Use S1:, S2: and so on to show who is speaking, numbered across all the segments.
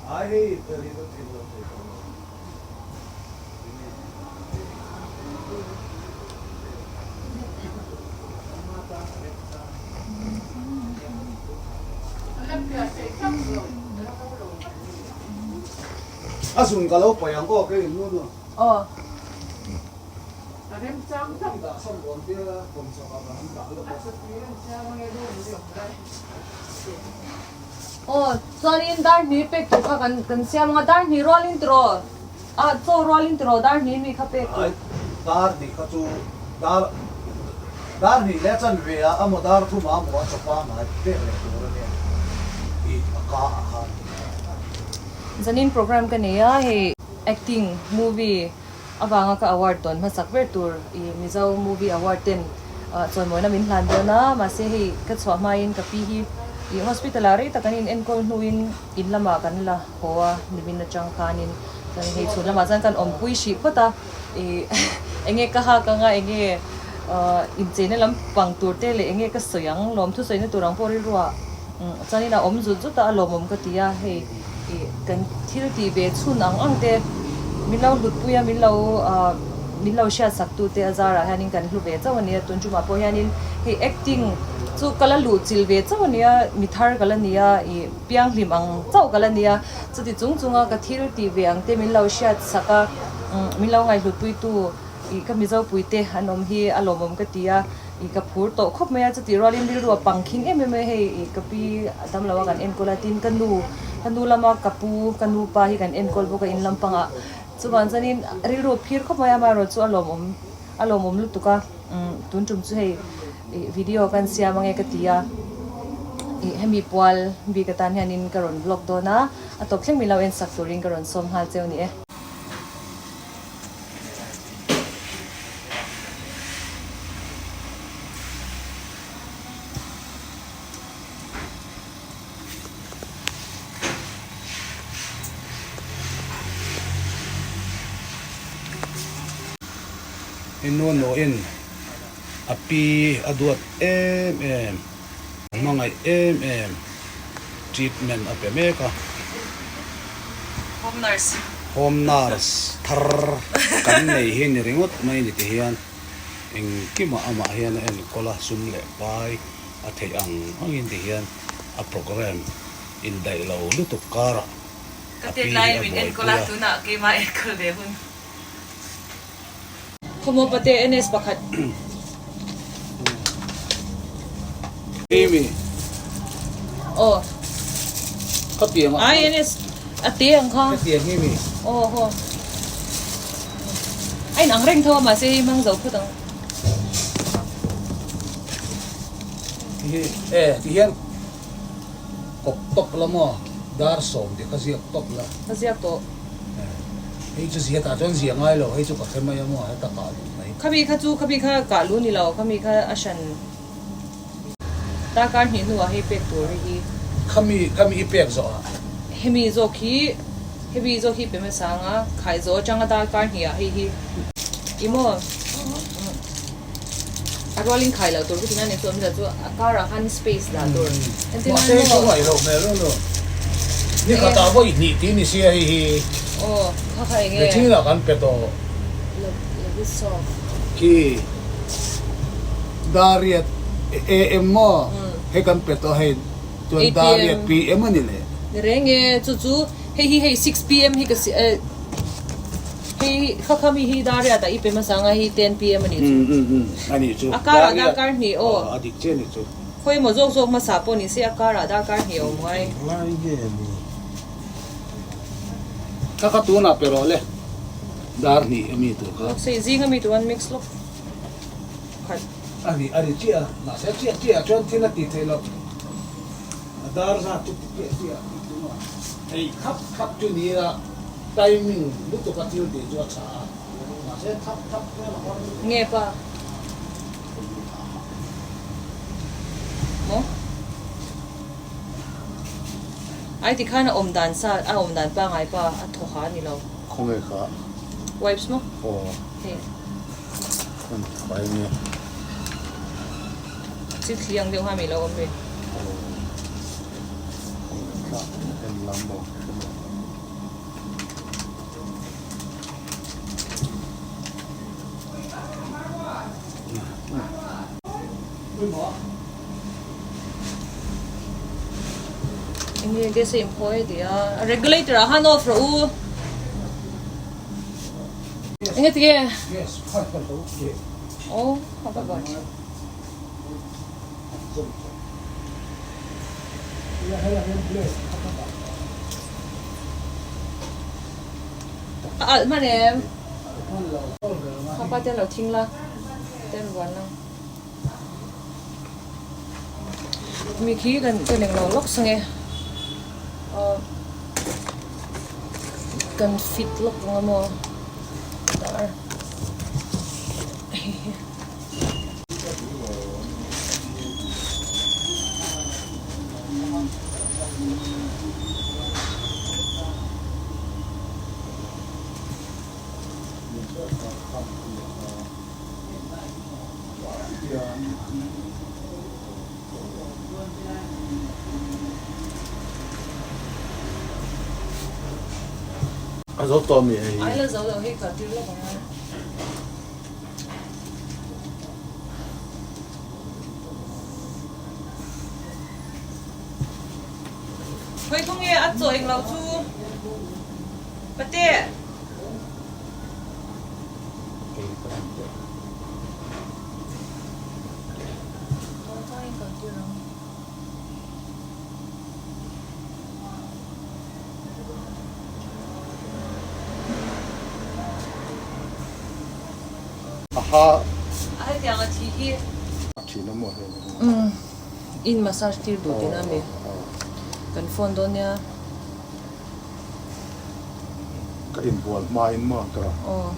S1: Ai hei ber hi ka thin lo thei tawh lo. A zun ka lo paih ang aw kei nu nu.
S2: Aw. Aw chuanin dar hnih pek tur kha kan kan siam anga dar hnih rualin tiraw ah chaw rualin tiraw dar hnih mi kha pek tur.
S1: Dar hnih kha chu dar dar hnih leh chanve ah amaw dar thum ah amaw a chaw pangngai pek leh tur ania i a ka ah khan.
S2: Zanin program ka nei a hei acting movie Avanga ka award dawn hmasak ber tur i Mizo Movie Award ten chawimawina min hlan dawn a, mahse hei ka chhuah hmain ka pi hi i hospital ah rei tak an in enkawl hnuin in lamah kan la haw a, nimin atang khanin chuan hei chhun lamah chuan kan awmpui hrih phawt a, i enge ka hak anga enge incheina lam pang tur te leh enge ka sawi ang lawmthu sawina tur ang pawh rilru ah chuanin a awm zut zut a, a lawmawm ka ti a, hei. Ih kan thil tih ve chhun ang ang te min lo hlut pui a, min lo ah min lo hriat sak tu te a zarah hianin kan hlu ve chauh a nia, tun tumah pawh hianin hei acting chu ka la luh chilh ve chauh a nia, mi thar ka la ni a, ih pianghlim ang chauh ka la ni a, chuti chung chunga ka thil tih ve ang te min lo hriat sak a, min lo ngaihhlut pui tu ih ka Mizo pui te an awm hi a lawmawm ka ti a. I ka phur tawh khawp mai a, chutih rualin rilru a pang khing em em mai hei i ka pi a dam lo a kan enkawl a, tin ka nu, ka nu lama ka pu, ka nu pa hi kan enkawl bawk a in lampangah chuvang chuanin rilru a phir khawp mai a, amaherawhchu chu a lawmawm a lawmawm lutuk a, umm tun tum chu hei ih video kan siam ange ka ti a, ih hemi pual bik atan hianin ka rawn vlog dawn a, a tawp thleng min lo en sak turin ka rawn sawm nghal cheu ni e.
S1: I nuanuahin a pi a duat em em, a hmangaih em em treatment a pe mek a.
S2: Home nurse.
S1: Home nurse thar kan nei hi ni ringawt mai ni ti hian engkimah amah hian a enkawl a, sum leh pai a theih ang angin ti hian a program indaih lo lutuk karah
S2: Ka
S1: a
S2: tet
S1: pi hi
S2: laiin
S1: a
S2: min
S1: buaipui
S2: enkawl a,
S1: a.
S2: tunah keimah enkawl ve hun. Khawmaw pate NS pakhat.
S1: Amy.
S2: Aw.
S1: Ka piang a.
S2: Ai NS a te ang kha.
S1: Ka piang hi mi.
S2: Aw haw. A in ang reng tho a mahse hei hmang zo phawt ang.
S1: Hi e ti hian kawp tawp la maw dar sawm te kha ziak tawp la.
S2: Ka ziak tawh.
S1: Hei chu zia tah chuan zia ngai lo, hei chu ka hre mai a maw, heta kah luh mai.
S2: Khami kha chu khami kha kah luh ni lo, khami kha a hran darkar hnih hnuah hei pek tur hei hi.
S1: Khami khami i pek zawh ah.
S2: Hemi zawk hi hemi zawk hi pe hmasa ang a, khai zawh atanga darkar hnih ah hei hi i maw a rualin khai loh tur ka ti na ni chu awmzia chu a karah khan space dah tur entir nan
S1: Mahse
S2: maw.
S1: chu ngaih loh hmel lo lo. Ni khatah vawi hnih tih ni sia hei hi.
S2: Aw kha kha enge.
S1: Machine ah kan pe tawh.
S2: Lavisov.
S1: Khi Dariat AM maw hei kan pe tawh hei chuan Dariat PM a ni leh.
S2: Ni reng e chu chu hei hi hei 6 PM hi ka si Hei kha kha mi hi Dariat ah i pe hmasa anga hei 10 PM a nih chu.
S1: A nih chu.
S2: A karah darkar hnih aw.
S1: A dik chiah a nih chu.
S2: Khawi emaw zawk zawk hmasa pawh ni se a karah darkar hnih a awm ngai.
S1: Ngai nge ni. Kha kha tunah pe rawh le. Dar hnih a mi tur kha.
S2: Lawk sei zing a mi tur an mix lawk khat.
S1: A nih a ri chiah a, mahse chiah chiah ah chuan thil a tih theih loh. A dar zat chu ti chiah chiah a tih tum a. Hei khap khap chu ni ila. Timing lutuk a thil tih chu a tha a, mahse thap thap chuan a hawn lutuk.
S2: Nge pa? Maw? Ai ti khan a awm dan sa, a awm dan pangai pa a thaw ha a ni lo.
S1: Khawnge kha?
S2: Wipes maw?
S1: Aw.
S2: Hei.
S1: Kan fai nge.
S2: Chi thli ang deuh kha mi lo awm ve.
S1: Aw. Khawnge kha? En lam maw?
S2: Enge gas a inphawi a ti a, a regulator ah khan off rawh u. Enge ti nge? Aw a va buai. A alh hman em? Khapa te an lo thing la, te an vuan lang. Mi khi kan kan englo lawk sang e aw kan fit lawk ang a maw dar hehe.
S3: A zo tawh mi hei hi.
S2: Ai la zo lo hei ka tir lawk ang a. Khawi khaw nge a chaw eng lo chu Pate.
S3: Aha.
S2: A hetiang a thi hi.
S3: A thin a maw hei.
S2: Umm in massage tir duh tihna a mi. Kan phone dawn nia.
S3: Ka inbual hmain maw ka rawn.
S2: Aw.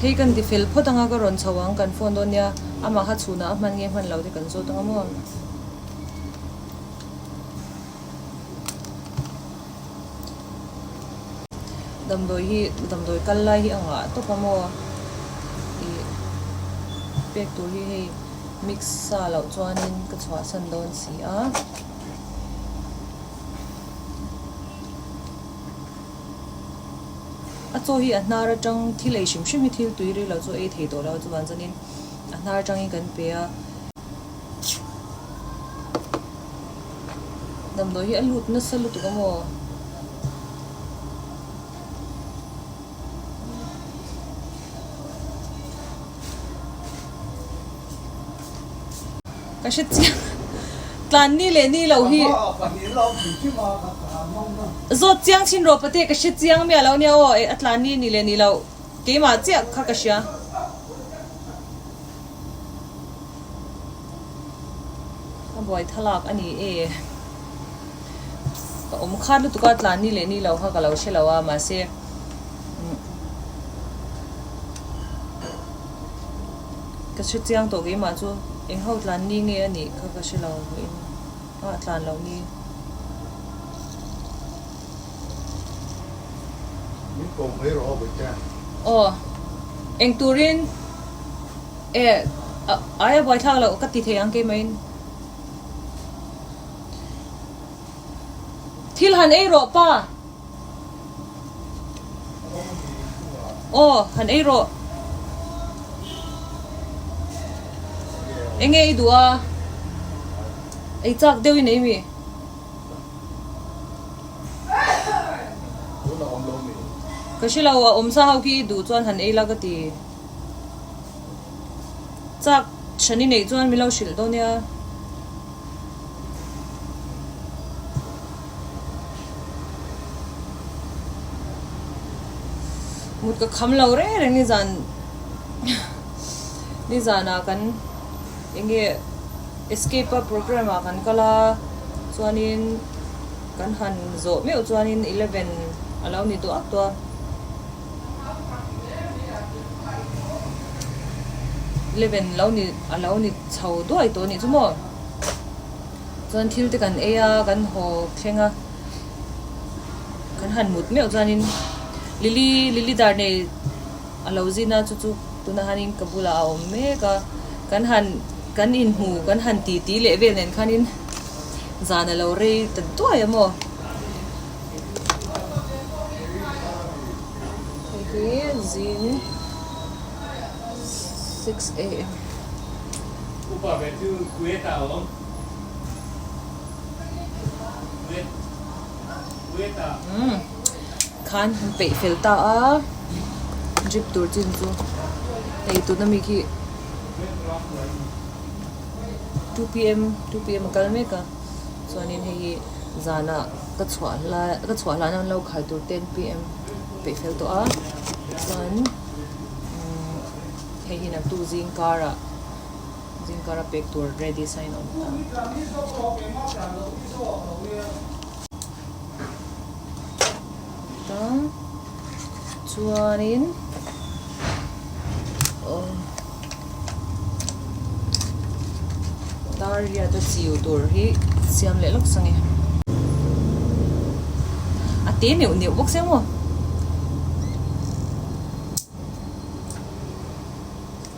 S2: Hei kan ti fel phawt anga ka rawn chho ang kan phone dawn nia amah kha chhunah a hman nge hman lo te kan zawt anga maw. Damdawi hi damdawi kal lai hi a ngah tawp a maw ih pek tur hi hei mix sa loh chuanin ka chhuahsan dawn si a. A chaw hi a hnar atang thil ei hrim hrim hi thil tui rih lo chu ei thei tawh lo chuvang chuanin a hnar atangin kan pe a. Damdawi hi a lut nasa lutuk a maw? Ka hre chiang tlan ni leh ni lo hi zawt chiang chin rawh pate ka hre chiang miah lo nia aw a tlan ni ni leh ni lo keimah chiah kha ka hria. A buai thlalak a ni e. Ka awm khat lutuk a tlan ni leh ni lo kha ka lo hre lo a mahse ka hre chiang tawh keimah chu eng ho tlan ni nge a nih kha ka hre lo in a tlan loh ni.
S3: Min ko mai rawh a Bawihte.
S2: Aw eng turin e aia buaithlak loh ka ti thei ang keimah in. Thil han ei rawh pa. Aw han ei rawh. Enge i duh a? Ei chak deuh i nei mi? Ka hre lo a awm sa ho khi i duh chuan han ei la ka ti. Chak hran i neih chuan min lo hrilh dawn nia. Mut ka kham lo reng reng nizan nizanah kan eng nge escape a program ah kan kal a chuanin kan han zawh meuh chuanin eleven a lo ni duak duak. 11 lo ni a lo ni chho duai tawh a nih chu maw chuan thil te kan ei a kan haw thleng a kan han mut meuh chuanin lily lily dar nei a lo zin a chu chu tunah hianin ka bulah a awm mek a kan han kan inhmu kan han ti ti leh vel nen khanin zan a lo rei ta duai a maw. Hei hi zing 6 am.
S4: Upa ber chu Kuwait ah a awm. Kuwait Kuwait ah.
S2: Umm khan an peih fel ta a drip tur chin chu hei tuna mi khi 2pm 2pm a kal mek a chuanin hei hi zanah ka chhuah lai ka chhuah hlana an lo khai tur 10pm peih fel tawh a chuan umm hei hi naktuk zing karah zing kara pek tur ready sign a awm ta. Ta chuanin aw dar riata chiu tur hi siam leh lawk sang e a te neuh neuh bawk sia maw.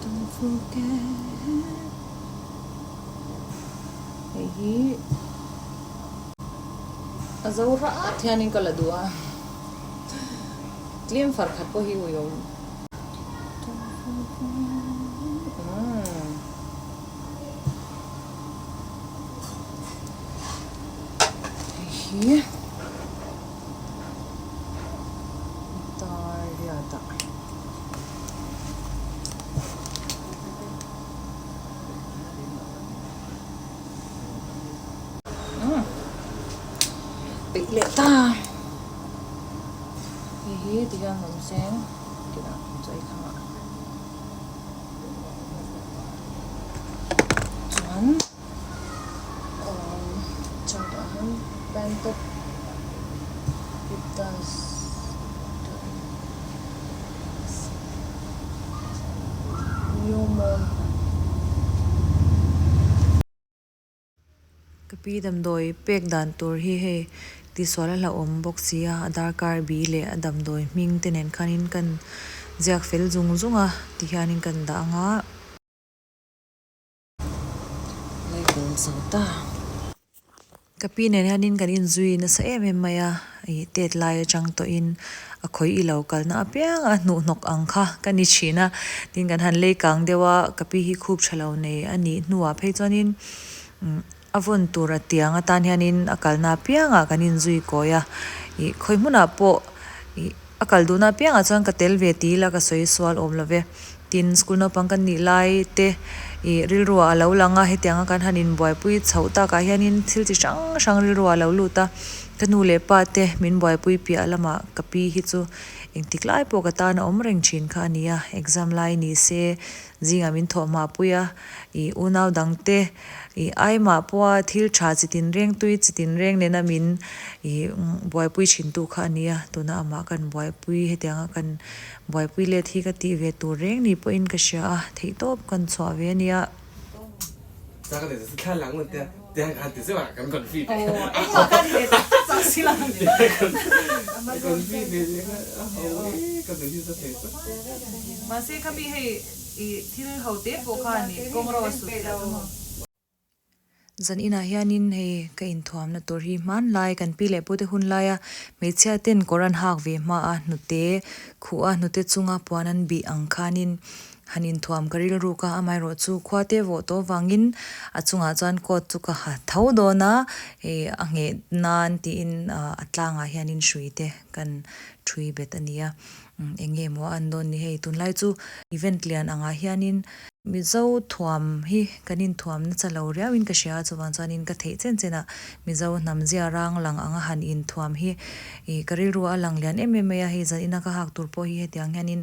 S2: Don't forget hei hi a zo rat hianin ka la duh a tlem far khat pawh hi ui awm hei hi tar riat ah. Peih leh ta hei hi ti hian awm seng kinah chaw ei khangah chuan chart ah hian pantop iptas
S5: Ka pi damdawi pek dan tur hi hei tisual a hlauhawm bawk si a, a darkar bi leh a damdawi hming te nen khanin kan ziak fel zung zung a tihianin kan dah ang a.
S2: Laikawm zo ta.
S5: Ka pi nen hianin kan inzui nasa em em mai a, ih tet lai atang tawhin a khawi i lo kalna apiang a hnuhhnawk ang kha ka ni thin a, tin kan han lei kang deuh a, ka pi hi khup tha lo nei a nih hnuah phei chuanin a vawn tur a tiang atan hianin a kalna apiangah kan inzui kawi a, ih khawi hmunah pawh ih a kal duhna apiangah chuan ka tel ve ti ila ka sawi sual awm lo ve. Tin, school naupang kan nih lai te ih rilruah a lo lang a, hetianga kan han inbuaipui chhoh takah hianin thil chi hrang hrang rilruah a lo lut a, ka nu leh pa te min buaipui piah lamah ka pi hi chu engtik lai pawh ka tan a awm reng thin kha a ni a, exam lai ni se zingah min thawh hma pui a, ih unau dang te ih aimah pawha thil tha chi tinreng tui chi tinreng nena min ih buaipui thin tu kha a ni a, tuna amah kan buaipui hetianga kan Buaipui let hi ka tih ve tur reng ni pawhin ka hria a, theihtawp kan chhuah ve a nia.
S2: Mahse khami hei i thil ho te pawh kha ni kawngro a sut tlat a maw?
S5: Zan inah hianin hei ka inthuamna tur hi hmanlai kan pi leh pute hun laia hmeichhia ten kawr an hak ve hma a hnute khuh a hnute chunga puan an bih ang khanin han inthuam ka rilruk a amaherawh chu khua te vawh tawh vangin a chungah chuan coat chu ka ha tho dawn a hei a ngheh nan tiin a tlangah hianin hrui te kan thui bet a ni a. Eng nge maw an dawn ni hei tunlai chu event lian angah hianin Mizo thuam hi kan inthuam nasa lo riauin ka hria a chuvang chuanin ka theih chen chenah Mizo hnam zia rang lang anga han inthuam hi ih ka rilru a lang lian em em mai a hei zanina ka hak tur pawh hi hetiang hianin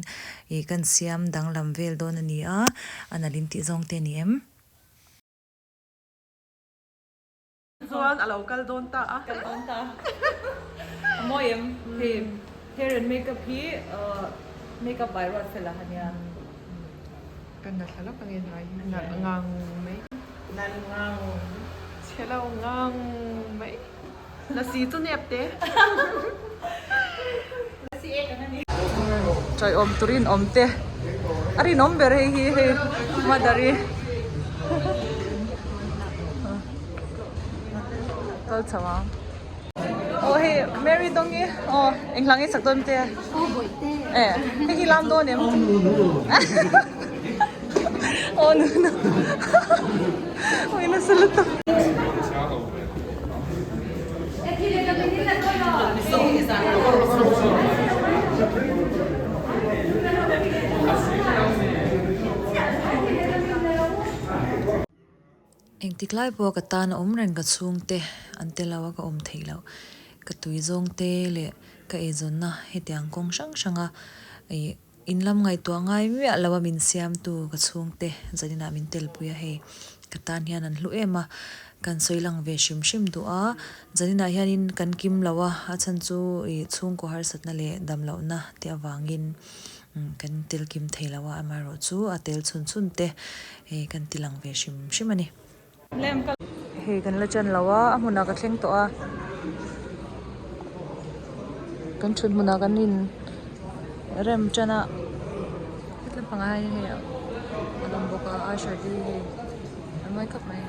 S5: ih kan siam danglam vel dawn a ni a a nalh in tih zawng te a ni em.
S6: Chuan a lo kal dawn ta a.
S2: Kal dawn ta. A mawi em? Hei hair and makeup hi makeup by ruat fel a ania.
S6: Ka na thla lawk ange hnai hi. Nalh ngang mai.
S2: Nalh ngang.
S6: Chhe lo ngang mai. Lasi chu nep te.
S2: Lasi ek ang ani. Chawiawm turin awm te. A rinawm ber hei hi hei mother-i. Kal chho ang. Aw hei Mary Dawngi aw eng hla nge sak dawn te? Aw bawihte. Eh hei hi lam dawn em? Aw nuna ui nasa lutuk.
S5: Engtik lai pawh ka tan a awm reng ka chhungte an tel lo a ka awm theih loh. Ka tui zawng te leh ka eizawnna hetiang kawng hrang hrang a ih in lam ngaihtuah ngai miah lo a min siamtu ka chhungte zaninah min telpui a hei ka tan hian an hlu em a kan sawi lang ve hrim hrim duh a zaninah hianin kan kim lo a a chhan chu ih chhungkaw harsatna leh damlohna te avangin Kan tel kim thei lo a, amaherawh chu a tel chhun chhun te hei kan ti lang ve hrim hrim a ni. Hei kan la ṭan lo a, a hmunah ka thleng tawh a, kan ṭhut hmunah kan in rem ṭan a, hetlai pangah hian hei a awm bawk a, usher te hi hei an mawi khawp mai.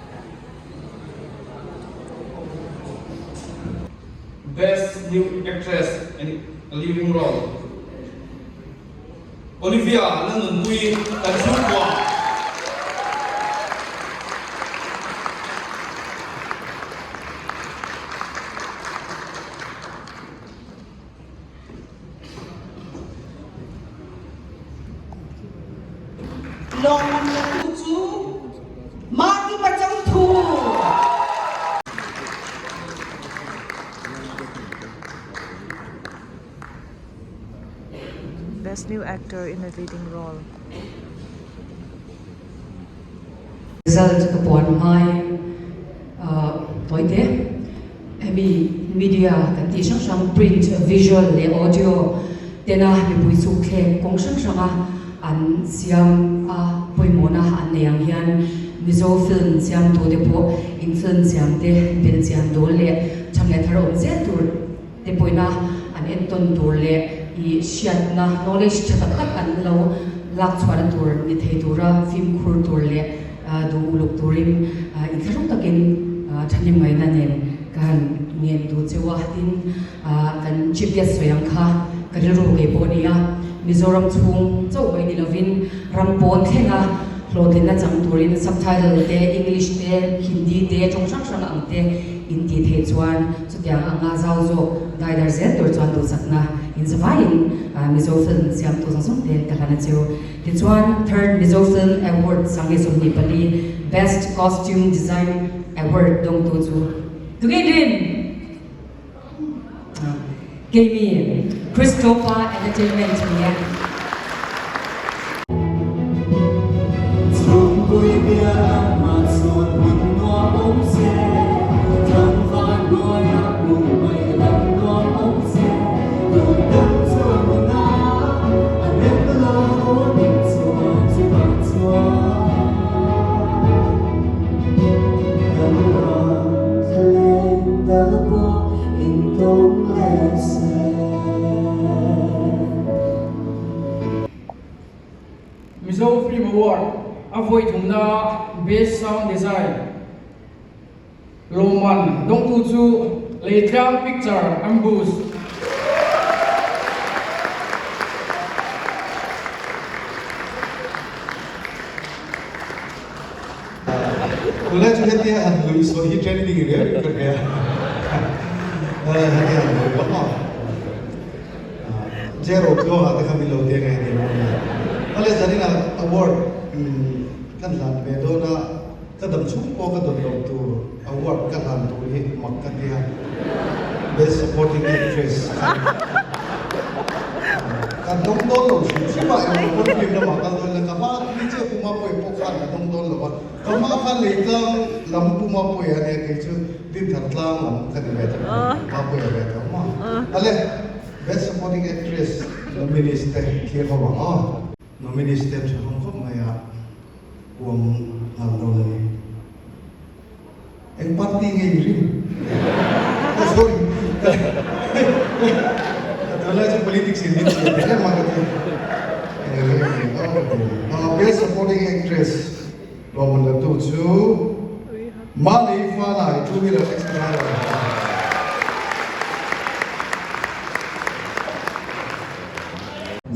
S7: Best New Actress in a Leading Role, Olivia Lalnunpuii kan chhungkua.
S8: Lawmman latu chu Maki Pachang Thu.
S5: Best New Actor in a Leading Role.
S9: Result ka puan hmain tawite hemi media kan tih hrang hrang print, visual leh audio tena mipui chuk thlek kawng hrang hranga an siam a pawimawhna an nei ang hian Mizo film siamtu te pawh in film siam te belhchian dawl leh chhang leh thar awm zel tur te pawhina an entawn tur leh ih hriatna knowledge tha tak tak an lo lak chhuahna tur ni thei tura fimkhur tur leh duh uluk turin inthlahrung takin thahnem ngaihna nen ka han ngen duh cheu a. Tin, kan Chief Guest sawi ang kha ka rilru kei pawh a ni a, Mizoram chhung chauh mai ni lovin ram pawn thlenga hlawhtlinna chang turin subtitle te, English te, Hindi te, tawng hrang hrang ang te in tih theih chuan Chutiang anga zau zawk daidar zel tur chuan duhsakna inzavaiin Mizo film siamtu zawng zawng te ka hlan a cheu. Tichuan Third Mizo Film Award 2024 Best Costume Design Award dawngtu chu tunge rin? Keimi Christopher Entertainment ni e.
S7: Mizo Film Award a vawi thumna Best Sound Design lawmman dawngtu chu Leitlang Picture Ambush.
S3: Tunlai chu hetia han lui sawi hi trending riau in ka hria hetia han lui vak a Jero Tluanga te kha min lo ti ange ni maw nia ale zanin ah award kan hlan ve dawn a ka dam chhung pawh ka dawn loh tur award ka hlan tur hi mak ka tia best supporting actress kha Kan dawng dawn lo hrim hrim a, eng pawn film lamah kal dawn ila ka hma ni chiah puma pawi pawh khan ka dawng dawn lo a, ka hma khan Leitlang lam puma pawi a nia kei chu Dinthar tlang lam ka ni ve ta ma pawi a ve ta awm a. Ale Best Supporting Actress nominees te thlir ho ang aw. Nominees te an tha hlawm khawp mai a, puang nghal dawn a ni. Eng party nge i rin? Ka sorry. Tunlai chu politics in min chian ta em a ka ti. Best supporting actress lawmman la tu chu Malei Fanai two wheeler accident a rawn ta.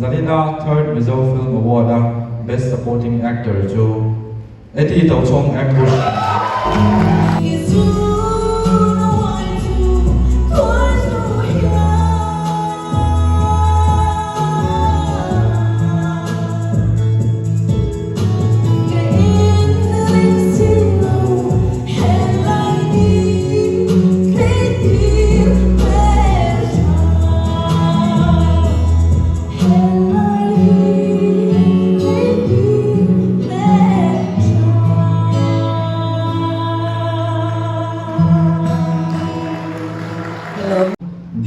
S7: Zanina Third Mizo Film Award a Best Supporting Actor chu.
S10: Eddie Tochhawng Ambush.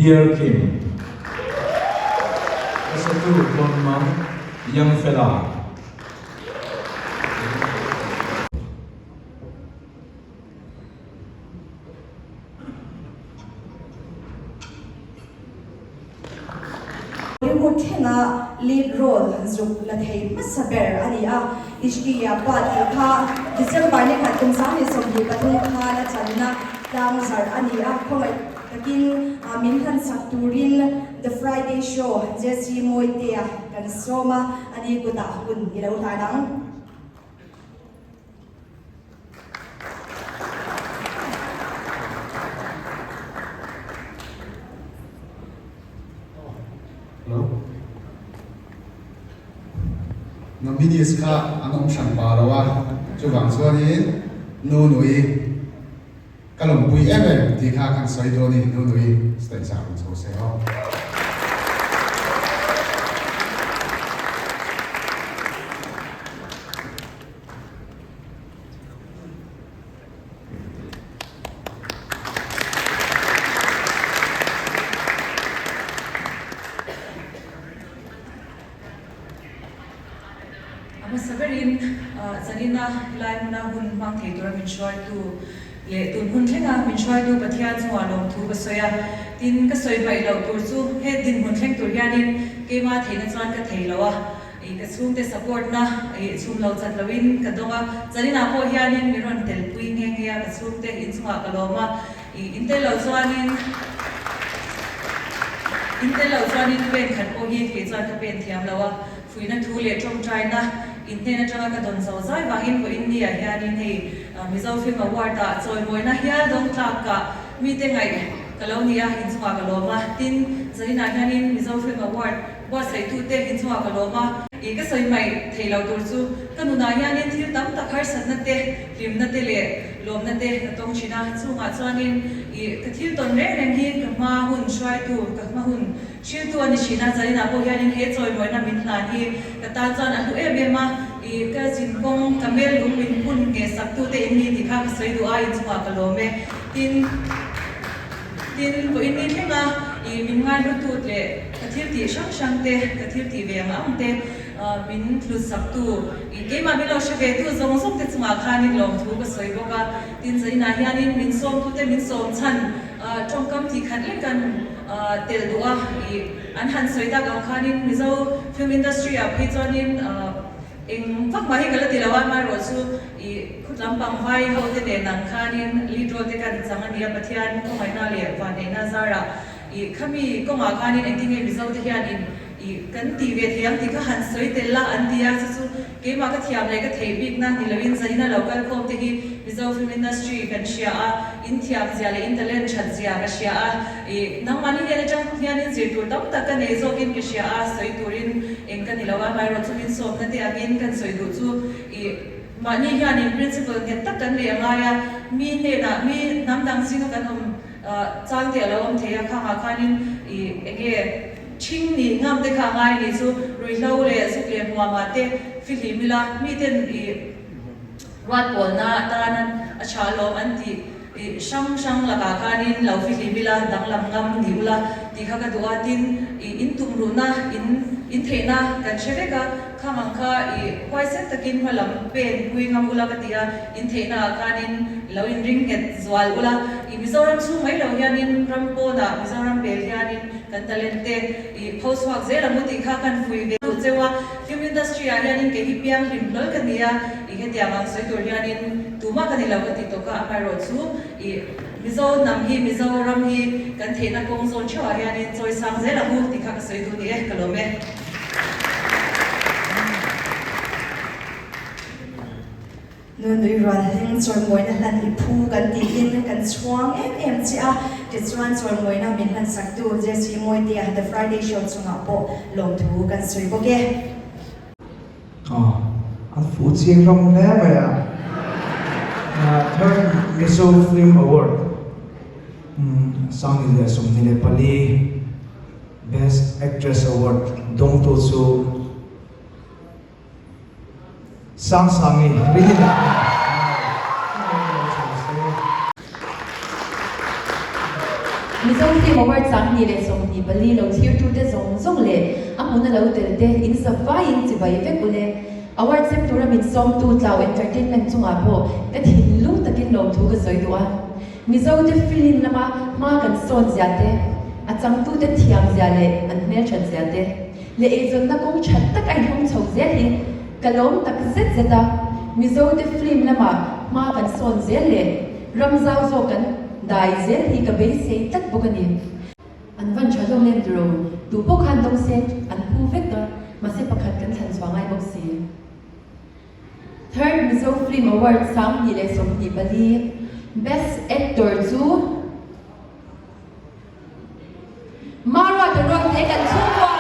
S10: Dear Kim, A satu Tawnmang Youngfella.
S11: Hollywood thlenga lead role zuk la thei hmasa ber a ni a, Ishqiya pa tih kha December ni khat kum 2023 khan a channa tlang zarh a ni a, khawngaih takin min hlan sak turin The Friday Show Jesse Mawitea kan sawm a, ani kutah hun i lo hlan ang.
S3: Hello. Nominees kha an awm hran pa lo a, chuvang chuanin nu nui ka lawmpui em em tih kha kan sawi dawn i nu nui stage ah rawn chho se aw.
S5: A hmasa berin zanina helai hmuna hun hmang thei tura min hruaitu leh tun hun thlenga min hruaitu Pathian chungah lawmthu ka sawi a. Tin, ka sawi hmaih loh tur chu he dinhmun thleng tur hianin keimah theihna chuan ka thei lo a. Ih ka chhungte support na ih chhum lo chat lo in ka dawng a, Zanina pawh hianin min rawn tel pui nghe nghe a, ka chhungte inchungah ka lawm a, ih in tel lo chuanin in tel lo chuanin pen khat pawh hi kei chuan ka pen thiam lo a, fuihna thu leh tawngtaina in hnen atanga ka dawn zo zai vangin vawiin ni ah hianin hei Mizo Film Award ah chawimawina hial dawng tlak ah mite ngaih ka lo ni a, inchungah ka lawm a, tin Zanina hianin Mizo Film Award Buatsaitute inchungah ka lawm a. I ka sawi hmaih thei lo tur chu ka nunah hianin thil tam tak harsatna te, hlimna te leh lawmna te ka tawng thin a. Chungah chuanin i ka thil tawn reng reng hi ka hma hun hruaitu, ka hma hun hriltu a ni thin a. Zaninah pawh hianin he chawimawina min hlan hi ka tan chuan a hlu em em a. I ka zinkawng, ka mel lung min hun nghehsaktute in ni tih kha ka sawi duh a, inchungah ka lawm e. Tin. Tin, vawiin ni thleng a, i min ngaihlu tut leh ka thil tih hrang hrang te, ka thil tih ve ang ang te min hlut sak tu, i keimah min lo hre ve tu zawng zawng te chungah khanin lawmthu ka sawi bawk a. Tin, zainah hianin min sawm tu te min sawm chhan tawngkam tih khat lek kan telh duh a, i an han sawi tak ang khanin Mizo film industry ah phei chuanin, Eng vak mah hi ka la ti lo a, amaherawhchu i khut lampang vai ho te nen ang khanin lead role te kan chang a nia, Pathian khawngaihna leh vanneihna zarah i khami kawngah khanin engtin nge Mizo te hianin i kan tih ve thei ang tih kha han sawi tel la an ti a, chu chu keimah ka thiam leh ka theih bikna ni loin zanin a lo kal khawm te hi Mizo film industry kan hria a, in thiam zia leh in talent that zia ka hria a, i nangmahni hnen atang hianin zir tur tam tak ka nei zawkin ka hria a, sawi turin Eng ka ni lo a, amaherawh chu min sawmna te angin kan sawi duh chu i mahni hianin principle nghet tak kan neih a ngai a, mi hnenah mi hnam dang zinga kan awm chang te a lo awm thei a, khangah khanin i enge ṭhing nih ngam te kha a ngai nih chu ruihhlo leh zuk leh hmuamah te fihlim ila miten i ruat pawlna atana a ṭha alawm an tih I hrang hrang lakah khanin lo fihlim ila, danglam ngam ni ula tih kha ka duh a, tin i in tumruhna, in in theihna kan hre vek a, khang ang kha i huaisen takin hma lam pen pui ngam ula ka ti a, in theihna ah khanin lo in ring nghet zual ula, i Mizoram chhung mai lo hianin ram pawnah Mizoram pel hianin kan talent te i pho chhuak zel ang u tih kha kan fui ve duh cheu a, film industry ah hianin kei hi piang hlim hlawl ka ni a, i hetiang ang sawi tur hianin tumah ka ni lo ka ti tawk a, amaherawh chu i Mizo hnam hi Mizoram hi kan theihna kawng zawn theuh ah hianin chawi sang zel ang u tih kha ka sawi duh ni e, ka lawm e.
S11: Nunui Rualhleng chawimawina hlan i phu kan tiin kan chhuang em em che a, tichuan chawimawina min hlan saktu Jesse Mawitea The Friday Show chungah pawh lawmthu kan sawi bawk e.
S10: Aw, an fuh chiang hlawm hle mai a. Third Mizo Film Award 2024 Best Actress Award dawngtu chu Sangsangi Rinina
S12: Mizo Film Award 2024 lo thirtute zawng zawng leh a hmuna lo tel te in zavaiin chibai vek ule. Award sem tura min sawmtu Tlau Entertainment chungah pawh ka thinlung takin lawmthu ka sawi duh a. Mizote film lama hma kan sawn zia te, a changtute thiam zia leh an hmelthat zia te, leh eizawnna kawng that tak a inhawng chho zel hi ka lawm tak zet zet a, Mizote film lama hma kan sawn zel leh ram zau zawk kan dai zel hi ka beisei tlat bawk a ni. An van tha hlawm em tiro, tu pawh khan dawng se an phu vek a, mahse pakhat kan thlan chhuah ngai bawk si. Third Mizo Film Award 2024 Best Actor chu Maruata Ruakte kan chhungkua!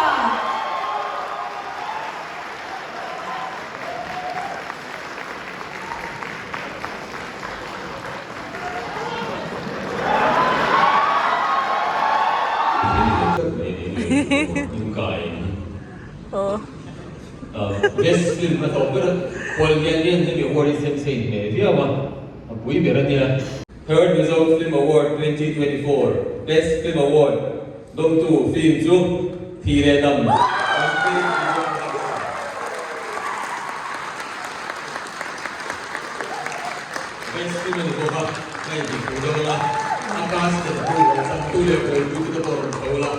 S13: Best film a tawp ber a, khual lian lian hi mi award hi sem se inhmeh viau a, a pui ber a nia. Third Mizo Film Award 2024 Best Film Award dawngtu film chu Thi Leh Dam Complete Mizo Production. Best Film a ni bawk a, ka intihpui dawn a, a cast leh tu, changtu leh kawlpui te pawh rawn tho la.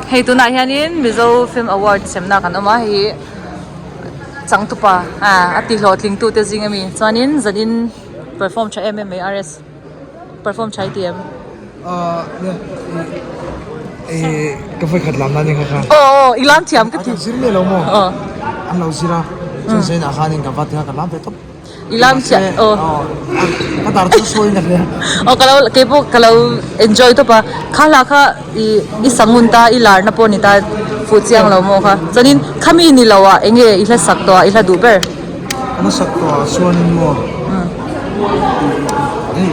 S2: Hei tunah hianin Mizo Film Award semna kan awm a hei hi changtupa ah a ti hlawhtling tute zing ami chuanin zanin. Perform tha em em mai RS. Perform tha i ti em?
S10: Ahh nia ih ka vawi khat lam nan eng kha.
S2: Aw aw i lam thiam ka ti.
S10: An zir miah lo maw?
S2: Aw.
S10: An lo zir a chuan zainah khanin ka va tia ka lam ve tawp.
S2: I lam thiam aw.
S10: Ka dar chu sawi na hle.
S2: Aw ka lo keipawh ka lo enjoy tawp a kha hla kha ih i sangun ta i lar na pawh ni ta fuh chiang lo maw kha chuanin khami ni lo ah eng nge i hla sak tawh ah i hla duh ber.
S10: Ka hla sak tawh ah chuanin maw hei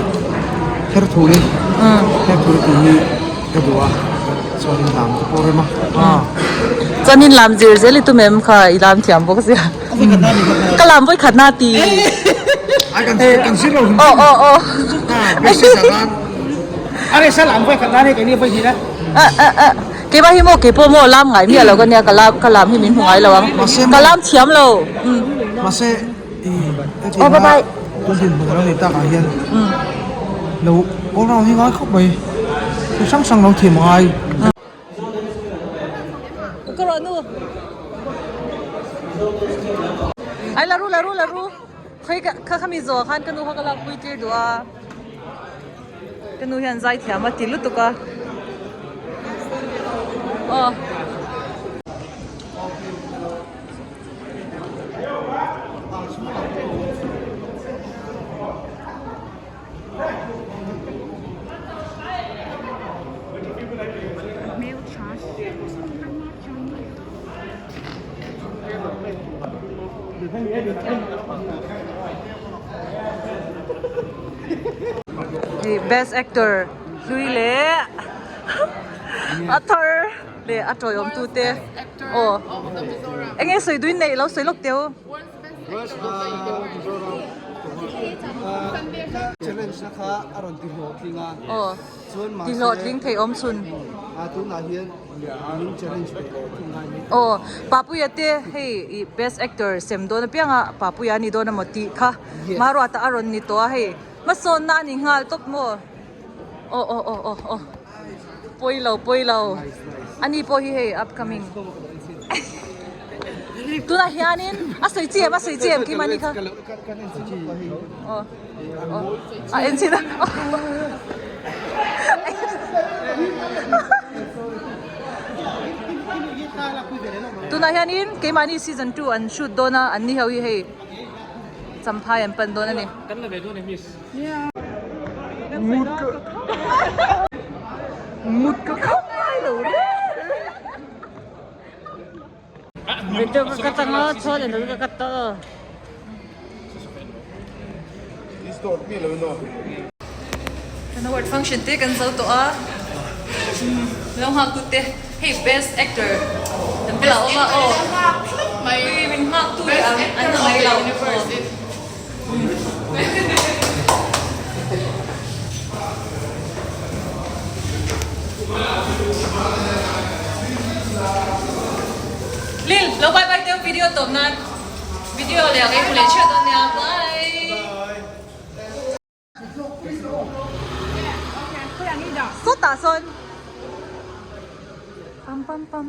S10: her thu hi her thu tih hi ka duh a chuanin lam te pawh rem a.
S2: Chuanin lam zir zel i tum em kha i lam thiam bawk sia. Ka lam vawi khat na ti.
S10: Ai kan kan zir lo hrim
S2: Aw aw aw.
S1: Are sa lam vawi khat na ni keini vawi hnih na.
S2: A a a keimah hi maw keipawh maw lam ngai miah lo ka nia ka lam ka lam hi min hmu ngai lo ang. Ka lam thiam lo.
S10: Mahse i
S2: Aw bye bye.
S10: Tun dinhmun a lo nei takah hian lo all round hi ngai khawp mai. Thil hrang hrang lo thiam a ngai.
S2: Ka rawh nu. Ai la ru la ru la ru. Khoi ka kha khami zawh khan ka nu kha ka lak pui tir duh a. Ka nu hian zai thiam a ti lutuk a. Aw. Hei best actor hlui leh a thar leh a tawiawm tu te aw eng nge sawi duin neih lo sawi lawk teu.
S3: Challenge na kha a rawn ti hlawhtling a.
S2: Aw. Ti hlawhtling thei awm chhun.
S3: A tunah hian min challenge ve leh thung ngai mai.
S2: Aw Papuia te hei i best actor sem dawn apianga Papuia a ni dawn emaw tih kha Maruata a rawn ni tawh a hei hmasawnna a ni nghal tawp maw. Aw aw aw aw aw pawi lo pawi lo ani pawh hi hei upcoming tunah hianin a sawi chi em a sawi chi em khi mani kha aw aw a en chhin a tunah hianin keimahni season 2 an shoot dawn a an ni ho hi hei champhai an pan dawn a ni.
S10: Mut ka mut ka kham ngai lo reng.
S2: Kan award function te kan zo tawh a lo nghak tu te hei best actor kan bulah awm a aw min nghak tu leh ang an la mai lo. Lil, lo bye bye teu video tawp nan video leh ang ei hmu leh chiah dawn nia bye. Sawtah sawn pam pam pam.